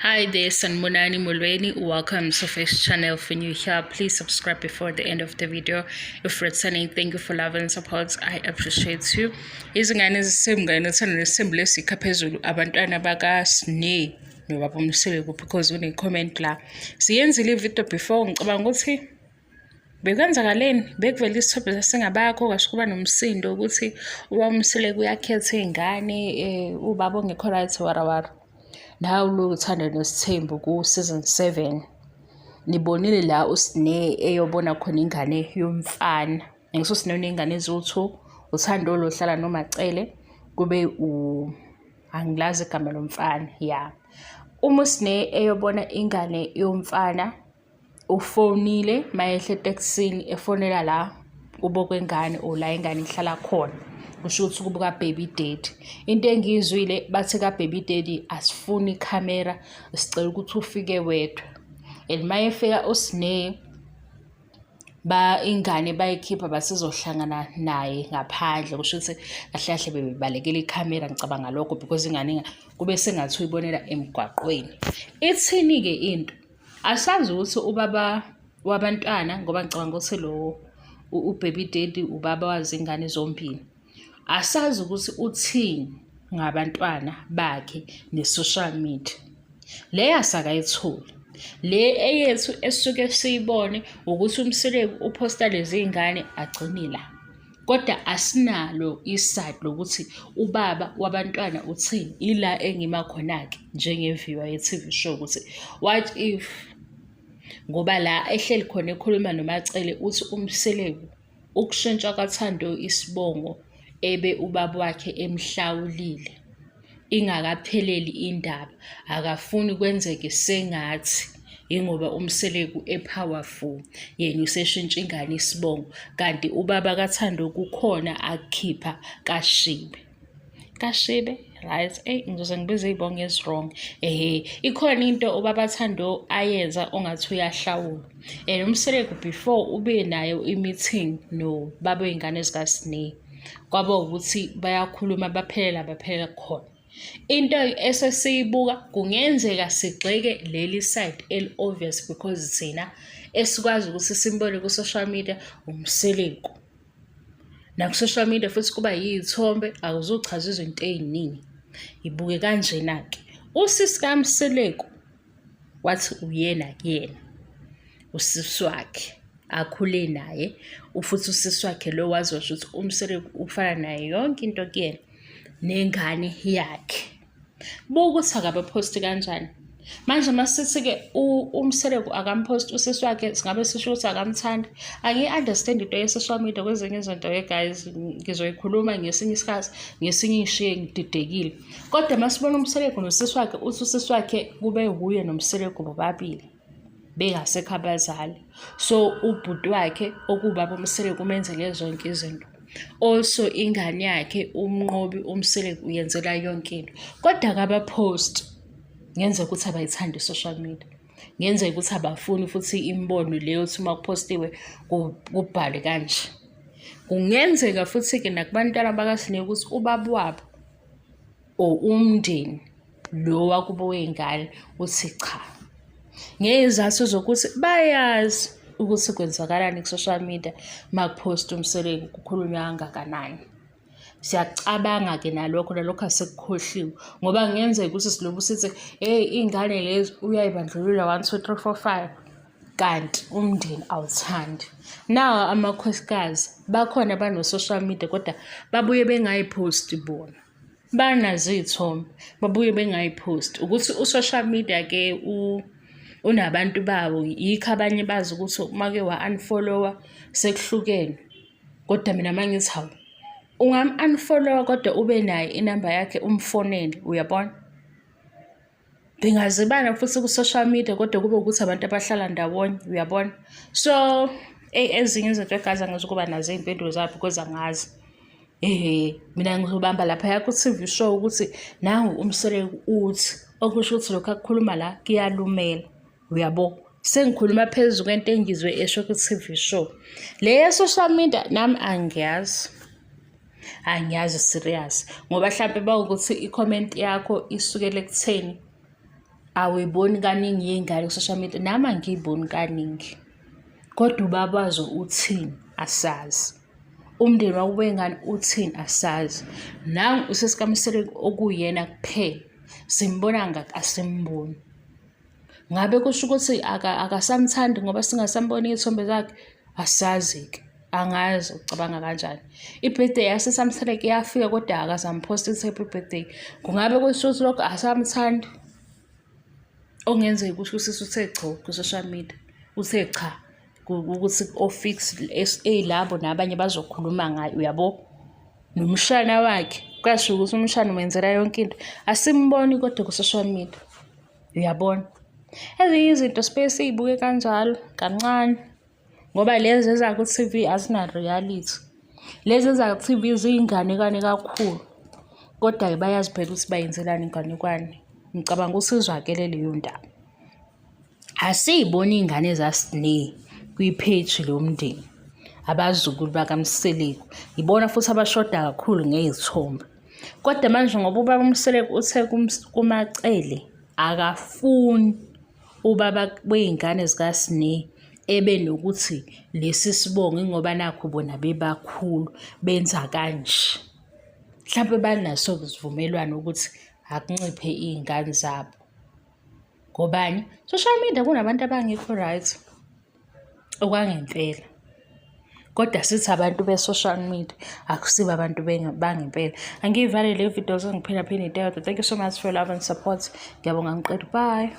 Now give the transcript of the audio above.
Hi there, Sanibonani Molweni. Welcome to Face Channel. For new here, please subscribe before the end of the video. If returning, thank you for love and support. I appreciate you. Izingane ezisemngane uthando nesembu lesikha phezulu abantwana bakaSne nobaba uMseleku because une-comment la. Siyenzile i-video before, ngicabanga ukuthi bekwenzakaleni, bekuvela isithombe sasingabakho, kwasho kuba nomsindo ukuthi ubaba uMseleku uyakhetha iy'ngane, ubaba ongekho right warawara. Nawu lo Uthando Nesithembu ku-season 7. Nibonile la uSne eyobona khona ingane yomfana. Ngisho uSne uney'ngane eziwu-2, uThando lo ohlala noMaCele, kube u angilazi igama lomfana, ya. Uma uSne eyobona ingane yomfana, ufonile mayehla etekisini efonela la kubo kwengane or la ingane ihlala khona, kusho ukuthi kubo ka-baby daddy. Into engiyizwile, bathi ka-baby daddy asifuni ikhamera, sicela ukuthi ufike wedwa. And mayefika uSne, ba ingane bayikhipha basizohlangana naye ngaphandle, kusho ukuthi kahle kahle bebebalekela ikhamera, ngicabanga lokho, because ingane kube sengathi uyibonela emgwaqweni. Ithini-ke into? Asazi ukuthi ubaba wabantwana, ngoba ngicabanga ukuthi lo u-baby daddy ubaba wazingane zombili. Asazi ukuthi uthini ngabantwana bakhe ne-social media. Le asakayitholi. Le eyethu esisuke siyibone ukuthi uMseleku uphosta lezi ngane agcine la. Kodwa asinalo i-side lokuthi ubaba wabantwana uthini. Ila engima khona-ke njenge-viewer ye-TV show ukuthi what if, ngoba la ehleli khona ekhuluma noMaCele uthi uMseleku ukushintsha kwaThando isibongo ebe ubaba wakhe emhlawulile ingakapheleli indaba, akafuni kwenzeke sengathi ingoba uMseleku e-powerful yena useshintsha ingane isibongo, kanti ubaba kaThando kukhona akukhipha kaShibe. Kashibe, right? Eyi, ngizoze ngibize iy'bongo ezi-wrong. Ehhe, ikhona into ubaba Thando ayenza ongathi uyahlawula. And uMseleku before ube nayo i-meeting nobaba wey'ngane zikaSne, kwaba ukuthi bayakhuluma baphelela baphelela khona. Into esesiyibuka, kungenzeka sigxeke leli side eli-obvious because thina esikwazi ukuthi simbone ku-social media uMseleku. Naku-social media futhi kuba yiy'thombe, akuzuchaza izinto ey'ningi. Ibuke kanjena-ke, usisi kaMseleku wathi uyena kuyena usisi wakhe akhule naye, futhi usisi wakhe lo wazi washo ukuthi uMseleku ufana naye yonke into kuyena nengane yakhe. Buka ukuthi akabaphosti kanjani. Manje masithi-ke uMseleku akamphosti usisi wakhe, singabe sisho ukuthi akamthandi. Angiyi-understand into ye-social media kwezinye izinto-ke guys, ngizoyikhuluma ngesinye isikhathi, ngesinye ngishiye ngididekile. Kodwa masibona uMseleku nosisi wakhe, uthi usisi wakhe kube wuye noMseleku bobabili bengasekho abazali. So ubhuti wakhe okuwubaba uMseleku umenzele zonke izinto. Also ingane yakhe uMnqobi uMseleku uyenzela yonke into. Kodwa akabaphosti. Ngenzeka ukuthi abayithandi i-social media. Ngenzeka ukuthi abafuni futhi imibono leyo ukuthi uma kuphostiwe kubhalwe kanje. Kungenzeka futhi-ke nakubantwana bakaSne ukuthi ubaba wabo or umndeni lo wakubo wey'ngane uthi cha. Ngey'zathu zokuthi bayazi ukuthi kwenzakalani ku-social media uma kuphosta uMseleku, kukhulunywa kangakanani. Siyacabanga-ke nalokho, nalokho asikukhohliwe ngoba kungenzeka ukuthi silobu sithi hheyi, iy'ngane lezi uyay'bandlulula one, two, three, four, five, kanti umndeni awuthandi. Nawa amakhosikazi bakhona bano-social media kodwa babuye bengayiphosti bona. Banazo iy'thombe, babuye bengayiphosti. Ukuthi u-social media-ke unabantu bawo, yikho abanye bazi ukuthi uma-ke wa-unfollow-a sekuhlukene. Kodwa mina uma ngithi hawu, ungam-unfollow-a kodwa ube naye inamba yakhe umfonele, uyabona? Bengazibana futhi ku-social media kodwa kube ukuthi abantu abahlala ndawonye, uyabona? So, eyi, ezinye izinto guys angizukuba nazo iy'mpendulo zabo because angazi. Ehhe, mina ngizobamba laphaya ku-TV show ukuthi nangu uMseleku uthi, okusho ukuthi lokhu akukhuluma la kuyalumela, uyabo? Sengikhuluma phezu kwento engizwe esho ku-TV show. Le ye-social media nami angiyazi. Angiyazi serious ngoba hlampe bawukuthi i-comment yakho isukele ekutheni Awuyiboni kaningi yey'ngane ku-social media, nami angiyiboni kaningi. Kodwa ubabazo uthini asazi. Umndeni wakubo wengane uthini asazi. Nangu usisi kaMseleku okuyena kuphela, simbona kangaki asimboni. Ngabe kusho ukuthi akasamthandi ngoba singasamboni iy'thombe zakhe? Asazi-ke, angazi ucabanga kanjani. I-birthday yaseSamtheleke iyafika kodwa akaze amuphoste ithi happy birthday. Kungabe kusho ukuthi lokho asamthandi? Okungenzeka ukuthi usisi uthe cho kwi-social media, uthe cha ukuthi o-Fix SA labo nabanye bazokhuluma ngaye, uyabo? Nomshana wakhe, kuyasho ukuthi umshana umenzela yonke into. Asimboni kodwa ku-social media. Uyabona? Ezinye izinto sibuye siy'buke kanjalo kancane ngoba lezi ezaku-T_V azina-reality. Lezi ezaku-T_V ziyinganekwane kakhulu, kodwa-ke bayazi phela ukuthi bayenzelani inganekwane. Ngicabanga ukuthi izwakele leyo ndaba. Asiy'boni iy'ngane zaSne kwi-page lomndeni, abazukulu bakaMseleku. Yibona futhi abashoda kakhulu ngey'thombe. Kodwa manje ngoba ubaba uMseleku uthe kuMaCele akafuni ubaba wey'ngane zikaSne ebe nokuthi lesi sibongo ingoba nakhu bona bebakhulu benza kanje. Mhlampe banaso-ke isivumelwano ukuthi akunciphe iy'ngane zabo. Ngobani? Social media kunabantu abangekho right okwangempela. Kodwa sithi abantu be-social media akusibo abantu bangempela. Angiyivale le video sengiphinda phinde into eyodwa. Thank you so much for your love and support. Ngiyabonga ngiqeda. Bye.